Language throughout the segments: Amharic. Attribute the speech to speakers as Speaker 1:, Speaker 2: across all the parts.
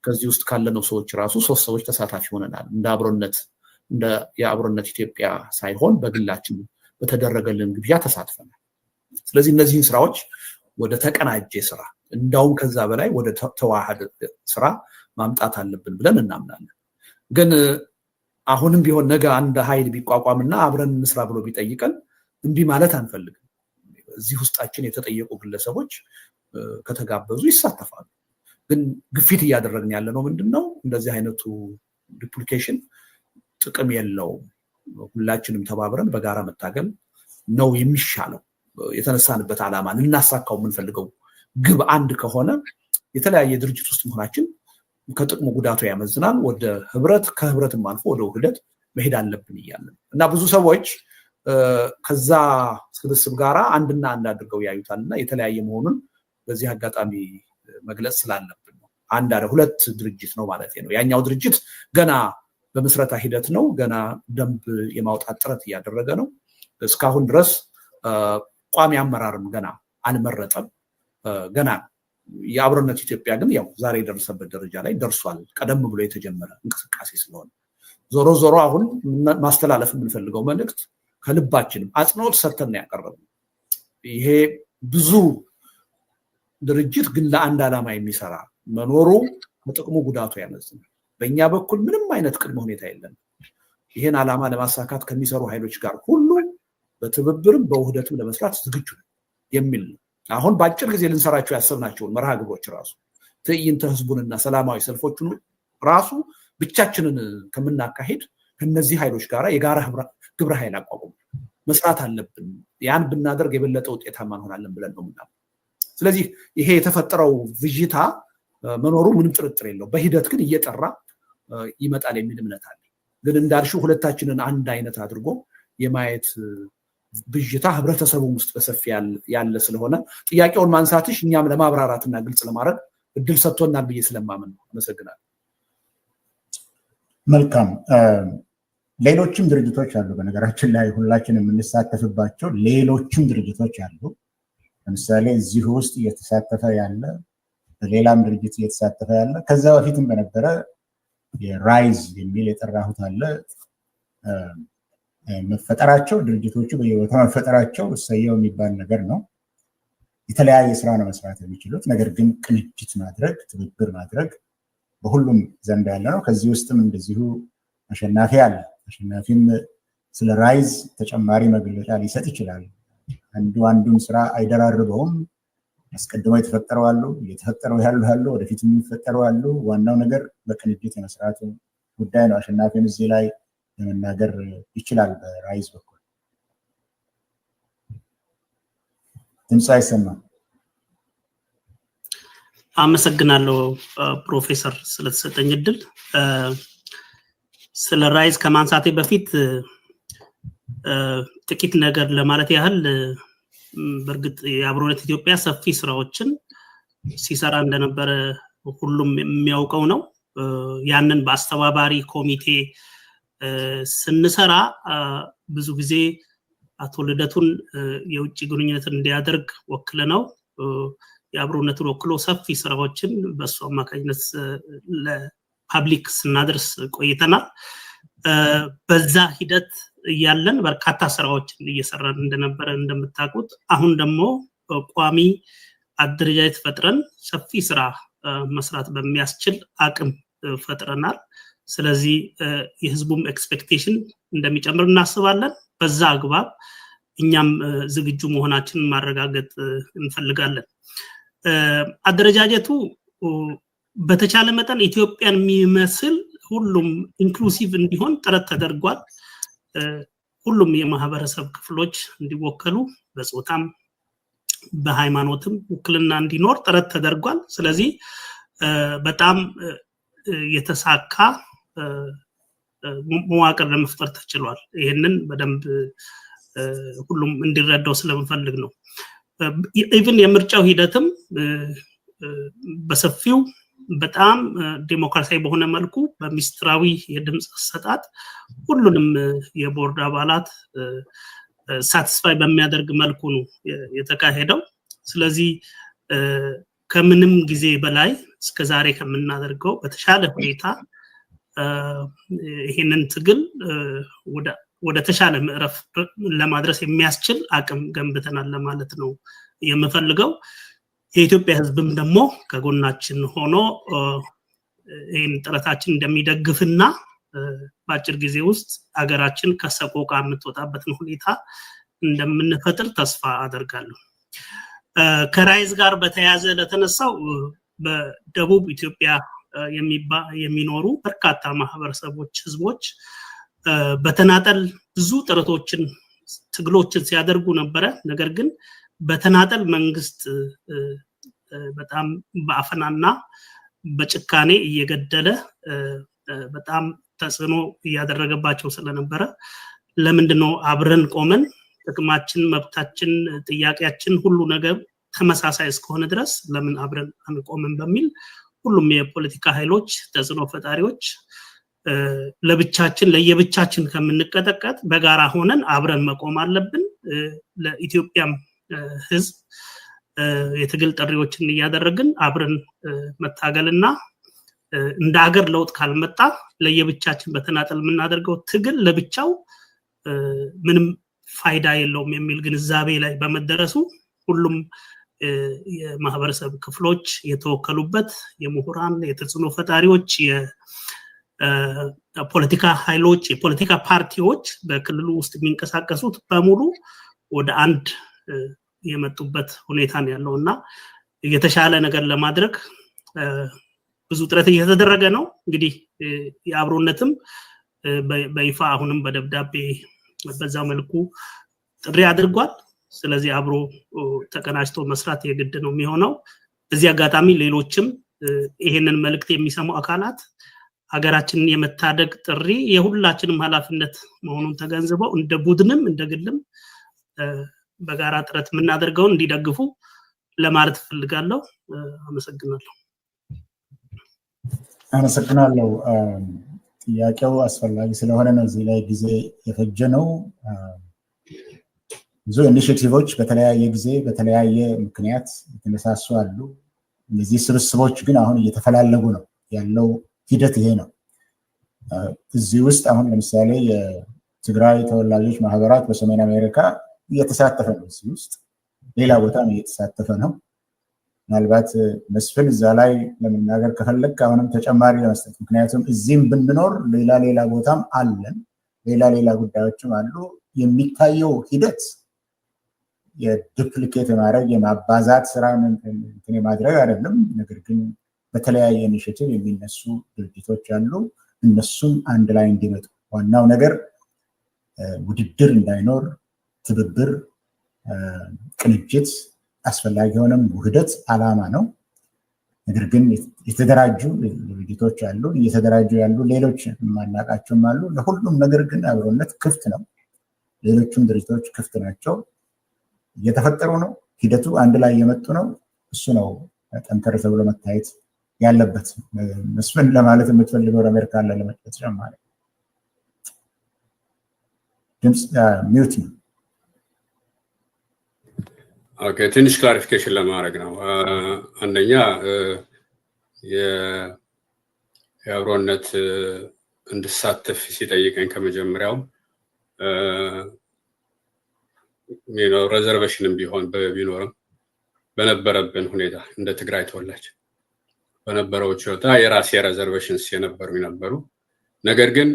Speaker 1: ከዚህ ውስጥ ካለነው ሰዎች ራሱ ሶስት ሰዎች ተሳታፊ ሆነናል። እንደ አብሮነት፣ እንደ የአብሮነት ኢትዮጵያ ሳይሆን በግላችን በተደረገልን ግብዣ ተሳትፈናል። ስለዚህ እነዚህን ስራዎች ወደ ተቀናጀ ስራ፣ እንዳውም ከዛ በላይ ወደ ተዋሃደ ስራ ማምጣት አለብን ብለን እናምናለን። ግን አሁንም ቢሆን ነገ አንድ ኃይል ቢቋቋምና አብረን እንስራ ብሎ ቢጠይቀን እምቢ ማለት አንፈልግም። እዚህ ውስጣችን የተጠየቁ ግለሰቦች ከተጋበዙ ይሳተፋሉ። ግን ግፊት እያደረግን ያለ ነው ምንድን ነው፣ እንደዚህ አይነቱ duplication ጥቅም የለውም። ሁላችንም ተባብረን በጋራ መታገል ነው የሚሻለው። የተነሳንበት ዓላማ፣ ልናሳካው የምንፈልገው ግብ አንድ ከሆነ የተለያየ ድርጅት ውስጥ መሆናችን ከጥቅሙ ጉዳቱ ያመዝናል። ወደ ህብረት፣ ከህብረትም አልፎ ወደ ውህደት መሄድ አለብን እያለን እና ብዙ ሰዎች ከዛ ስብስብ ጋራ አንድና አንድ አድርገው ያዩታል እና የተለያየ መሆኑን በዚህ አጋጣሚ መግለጽ ስላለብን ነው። አንድ አለ ሁለት ድርጅት ነው ማለት ነው። ያኛው ድርጅት ገና በምስረታ ሂደት ነው። ገና ደንብ የማውጣት ጥረት እያደረገ ነው። እስካሁን ድረስ ቋሚ አመራርም ገና አልመረጠም። ገና የአብሮነት ኢትዮጵያ ግን ያው ዛሬ የደረሰበት ደረጃ ላይ ደርሷል። ቀደም ብሎ የተጀመረ እንቅስቃሴ ስለሆነ ዞሮ ዞሮ አሁን ማስተላለፍ የምንፈልገው መልእክት ከልባችንም አጽንኦት ሰጥተን ነው ያቀረብነው። ይሄ ብዙ ድርጅት ግን ለአንድ ዓላማ የሚሰራ መኖሩ ከጥቅሙ ጉዳቱ ያመዝናል። በእኛ በኩል ምንም አይነት ቅድመ ሁኔታ የለም። ይሄን ዓላማ ለማሳካት ከሚሰሩ ኃይሎች ጋር ሁሉ በትብብርም በውህደትም ለመስራት ዝግጁ ነው የሚል ነው። አሁን በአጭር ጊዜ ልንሰራቸው ያሰብናቸውን መርሃ ግብሮች ራሱ፣ ትዕይንተ ህዝቡንና ሰላማዊ ሰልፎቹን ራሱ ብቻችንን ከምናካሄድ ከነዚህ ኃይሎች ጋር የጋራ ግብረ ኃይል አቋቁም መስራት አለብን። ያን ብናደርግ የበለጠ ውጤታማ እንሆናለን ብለን ነው ምናምን። ስለዚህ ይሄ የተፈጠረው ብዥታ መኖሩ ምንም ጥርጥር የለው። በሂደት ግን እየጠራ ይመጣል የሚል እምነት አለ። ግን እንዳልሽው ሁለታችንን አንድ አይነት አድርጎ የማየት ብዥታ ህብረተሰቡም ውስጥ በሰፊ ያለ ስለሆነ ጥያቄውን ማንሳትሽ እኛም ለማብራራትና ግልጽ ለማድረግ እድል ሰጥቶናል ብዬ ስለማምን ነው። አመሰግናለሁ።
Speaker 2: መልካም። ሌሎችም ድርጅቶች አሉ። በነገራችን ላይ ሁላችን የምንሳተፍባቸው ሌሎችም ድርጅቶች አሉ። ለምሳሌ እዚሁ ውስጥ እየተሳተፈ ያለ፣ በሌላም ድርጅት እየተሳተፈ ያለ፣ ከዛ በፊትም በነበረ የራይዝ የሚል የጠራሁት አለ። መፈጠራቸው፣ ድርጅቶቹ በየቦታው መፈጠራቸው እሰየው የሚባል ነገር ነው። የተለያየ ስራ ነው መስራት የሚችሉት። ነገር ግን ቅንጅት ማድረግ፣ ትብብር ማድረግ በሁሉም ዘንድ ያለ ነው። ከዚህ ውስጥም እንደዚሁ አሸናፊ አለ። አሸናፊም ስለ ራይዝ ተጨማሪ መግለጫ ሊሰጥ ይችላል። አንዱ አንዱን ስራ አይደራርበውም። አስቀድመው የተፈጠረው አሉ፣ እየተፈጠረው ያሉ አሉ፣ ወደፊት የሚፈጠሩ አሉ። ዋናው ነገር በቅንጅት የመስራቱ ጉዳይ ነው። አሸናፊም እዚህ ላይ ለመናገር ይችላል። በራይዝ በኩል ድምፅ አይሰማም።
Speaker 3: አመሰግናለሁ ፕሮፌሰር ስለተሰጠኝ እድል። ስለ ራይዝ ከማንሳቴ በፊት ጥቂት ነገር ለማለት ያህል፣ በእርግጥ የአብሮነት ኢትዮጵያ ሰፊ ስራዎችን ሲሰራ እንደነበረ ሁሉም የሚያውቀው ነው። ያንን በአስተባባሪ ኮሚቴ ስንሰራ ብዙ ጊዜ አቶ ልደቱን የውጭ ግንኙነትን እንዲያደርግ ወክለ ነው፣ የአብሮነትን ወክሎ ሰፊ ስራዎችን በእሱ አማካኝነት ለ public ስናደርስ ቆይተናል። በዛ ሂደት እያለን በርካታ ስራዎችን እየሰራን እንደነበረ እንደምታውቁት፣ አሁን ደግሞ ቋሚ አደረጃጀት ፈጥረን ሰፊ ስራ መስራት በሚያስችል አቅም ፈጥረናል። ስለዚህ የህዝቡም expectation እንደሚጨምር እናስባለን። በዛ አግባብ እኛም ዝግጁ መሆናችንን ማረጋገጥ እንፈልጋለን። አደረጃጀቱ በተቻለ መጠን ኢትዮጵያን የሚመስል ሁሉም inclusive እንዲሆን ጥረት ተደርጓል። ሁሉም የማህበረሰብ ክፍሎች እንዲወከሉ፣ በጾታም በሃይማኖትም ውክልና እንዲኖር ጥረት ተደርጓል። ስለዚህ በጣም የተሳካ መዋቅር ለመፍጠር ተችሏል። ይህንን በደንብ ሁሉም እንዲረዳው ስለምፈልግ ነው። Even የምርጫው ሂደትም በሰፊው በጣም ዴሞክራሲያዊ በሆነ መልኩ በሚስጥራዊ የድምፅ አሰጣጥ ሁሉንም የቦርድ አባላት satisfy በሚያደርግ መልኩ ነው የተካሄደው። ስለዚህ ከምንም ጊዜ በላይ እስከዛሬ ከምናደርገው በተሻለ ሁኔታ ይሄንን ትግል ወደ ተሻለ ምዕራፍ ለማድረስ የሚያስችል አቅም ገንብተናል ለማለት ነው የምፈልገው። የኢትዮጵያ ሕዝብም ደግሞ ከጎናችን ሆኖ ይህን ጥረታችን እንደሚደግፍና በአጭር ጊዜ ውስጥ ሀገራችን ከሰቆቃ የምትወጣበትን ሁኔታ እንደምንፈጥር ተስፋ አደርጋለሁ። ከ RISE ጋር በተያያዘ ለተነሳው፣ በደቡብ ኢትዮጵያ የሚኖሩ በርካታ ማህበረሰቦች፣ ህዝቦች በተናጠል ብዙ ጥረቶችን፣ ትግሎችን ሲያደርጉ ነበረ። ነገር ግን በተናጠል መንግስት በጣም በአፈናና በጭካኔ እየገደለ በጣም ተጽዕኖ እያደረገባቸው ስለነበረ፣ ለምንድነው አብረን ቆመን ጥቅማችን፣ መብታችን፣ ጥያቄያችን ሁሉ ነገር ተመሳሳይ እስከሆነ ድረስ ለምን አብረን አንቆምም በሚል ሁሉም የፖለቲካ ኃይሎች፣ ተጽዕኖ ፈጣሪዎች ለብቻችን ለየብቻችን ከምንቀጠቀጥ በጋራ ሆነን አብረን መቆም አለብን። ለኢትዮጵያም ህዝብ የትግል ጥሪዎችን እያደረግን አብረን መታገልና እንደ ሀገር ለውጥ ካልመጣ ለየብቻችን በተናጠል የምናደርገው ትግል ለብቻው ምንም ፋይዳ የለውም የሚል ግንዛቤ ላይ በመደረሱ፣ ሁሉም የማህበረሰብ ክፍሎች የተወከሉበት የምሁራን፣ የተጽዕኖ ፈጣሪዎች፣ የፖለቲካ ኃይሎች፣ የፖለቲካ ፓርቲዎች በክልሉ ውስጥ የሚንቀሳቀሱት በሙሉ ወደ አንድ የመጡበት ሁኔታ ነው ያለው እና የተሻለ ነገር ለማድረግ ብዙ ጥረት እየተደረገ ነው። እንግዲህ የአብሮነትም በይፋ አሁንም በደብዳቤ በዛ መልኩ ጥሪ አድርጓል። ስለዚህ አብሮ ተቀናጅቶ መስራት የግድ ነው የሚሆነው። በዚህ አጋጣሚ ሌሎችም ይሄንን መልእክት የሚሰሙ አካላት ሀገራችንን የመታደግ ጥሪ የሁላችንም ኃላፊነት መሆኑን ተገንዝበው እንደ ቡድንም እንደ ግልም በጋራ ጥረት የምናደርገውን እንዲደግፉ ለማለት እፈልጋለሁ። አመሰግናለሁ።
Speaker 2: አመሰግናለሁ። ጥያቄው አስፈላጊ ስለሆነ ነው እዚህ ላይ ጊዜ የፈጀ ነው። ብዙ initiative ኦች በተለያየ ጊዜ በተለያየ ምክንያት የተነሳሱ አሉ። እነዚህ ስብስቦች ግን አሁን እየተፈላለጉ ነው ያለው፣ ሂደት ይሄ ነው። እዚህ ውስጥ አሁን ለምሳሌ የትግራይ ተወላጆች ማህበራት በሰሜን አሜሪካ እየተሳተፈ ነው። እዚህ ውስጥ ሌላ ቦታም እየተሳተፈ ነው። ምናልባት መስፍን እዛ ላይ ለመናገር ከፈለግ አሁንም ተጨማሪ ለመስጠት፣ ምክንያቱም እዚህም ብንኖር ሌላ ሌላ ቦታም አለን፣ ሌላ ሌላ ጉዳዮችም አሉ። የሚታየው ሂደት የ duplicate የማድረግ፣ የማባዛት ስራ እንትን የማድረግ አይደለም። ነገር ግን በተለያየ initiative የሚነሱ ድርጅቶች አሉ። እነሱም አንድ ላይ እንዲመጡ፣ ዋናው ነገር ውድድር እንዳይኖር ትብብር፣ ቅንጅት አስፈላጊ የሆነም ውህደት አላማ ነው። ነገር ግን የተደራጁ ድርጅቶች አሉ፣ እየተደራጁ ያሉ ሌሎች የማናውቃቸውም አሉ። ለሁሉም ነገር ግን አብሮነት ክፍት ነው። ሌሎቹም ድርጅቶች ክፍት ናቸው። እየተፈጠሩ ነው። ሂደቱ አንድ ላይ እየመጡ ነው። እሱ ነው ጠንከር ተብሎ መታየት ያለበት። መስፍን፣ ለማለት የምትፈልገው ነገር ካለ ለተጨማሪ፣ ድምፅ mute ነው።
Speaker 4: Okay፣ ትንሽ clarification ለማድረግ ነው። አንደኛ የአብሮነት እንድሳተፍ ሲጠይቀኝ ከመጀመሪያው reservation ም ቢሆን ቢኖርም፣ በነበረብን ሁኔታ እንደ ትግራይ ተወላጅ በነበረው ችሎታ የራሴ reservations የነበሩ ነበሩ። ነገር ግን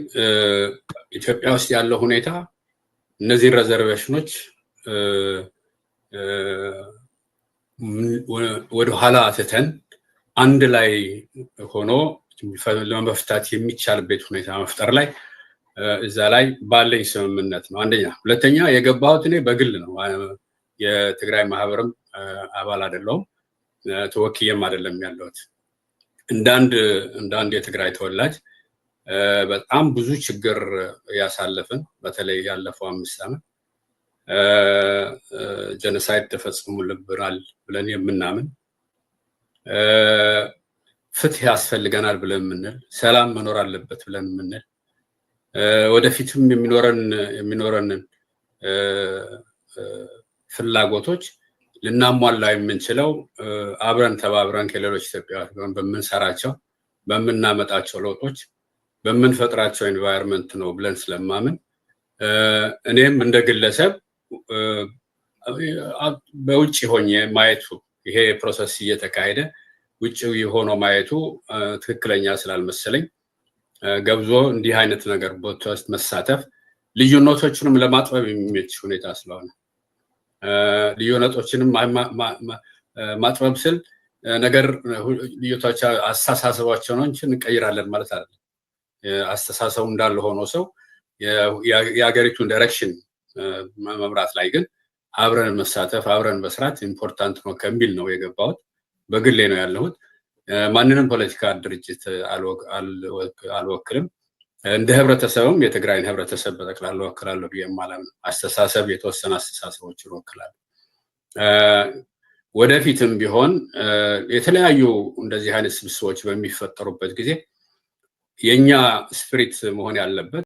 Speaker 4: ኢትዮጵያ ውስጥ ያለው ሁኔታ እነዚህን reservation ኦች ወደኋላ ትተን አንድ ላይ ሆኖ ለመፍታት የሚቻልበት ሁኔታ መፍጠር ላይ እዛ ላይ ባለኝ ስምምነት ነው። አንደኛ። ሁለተኛ የገባሁት እኔ በግል ነው። የትግራይ ማህበርም አባል አይደለሁም፣ ተወክዬም አይደለም ያለሁት። እንደ አንድ የትግራይ ተወላጅ በጣም ብዙ ችግር ያሳለፍን፣ በተለይ ያለፈው 5 ዓመት genocide ተፈጽሞልብናል ብለን የምናምን፣ ፍትህ ያስፈልገናል ብለን የምንል፣ ሰላም መኖር አለበት ብለን የምንል፣ ወደፊትም የሚኖረንን ፍላጎቶች ልናሟላ የምንችለው አብረን ተባብረን ከሌሎች ኢትዮጵያውያን በምንሰራቸው፣ በምናመጣቸው ለውጦች፣ በምንፈጥራቸው environment ነው ብለን ስለማምን እኔም እንደ ግለሰብ በውጭ ሆኜ ማየቱ፣ ይሄ process እየተካሄደ ውጭ ሆኖ ማየቱ ትክክለኛ ስላልመሰለኝ ገብዞ እንዲህ አይነት ነገር ቦታ ውስጥ መሳተፍ ልዩነቶችንም ለማጥበብ የሚመች ሁኔታ ስለሆነ፣ ልዩነቶችንም ማጥበብ ስል ነገር ልዩነቶች አስተሳሰባቸው ነው እንጂ እንቀይራለን ማለት አይደለም። አስተሳሰቡ እንዳለ ሆኖ ሰው የሀገሪቱን direction መምራት ላይ ግን አብረን መሳተፍ፣ አብረን መስራት important ነው ከሚል ነው የገባሁት። በግሌ ነው ያለሁት። ማንንም ፖለቲካ ድርጅት አልወክልም። እንደ ህብረተሰብም የትግራይን ህብረተሰብ በጠቅላላ እወክላለሁ ብዬ አላምንም። አስተሳሰብ የተወሰነ አስተሳሰቦችን እወክላለሁ። ወደፊትም ቢሆን የተለያዩ እንደዚህ አይነት ስብስቦች በሚፈጠሩበት ጊዜ የእኛ spirit መሆን ያለበት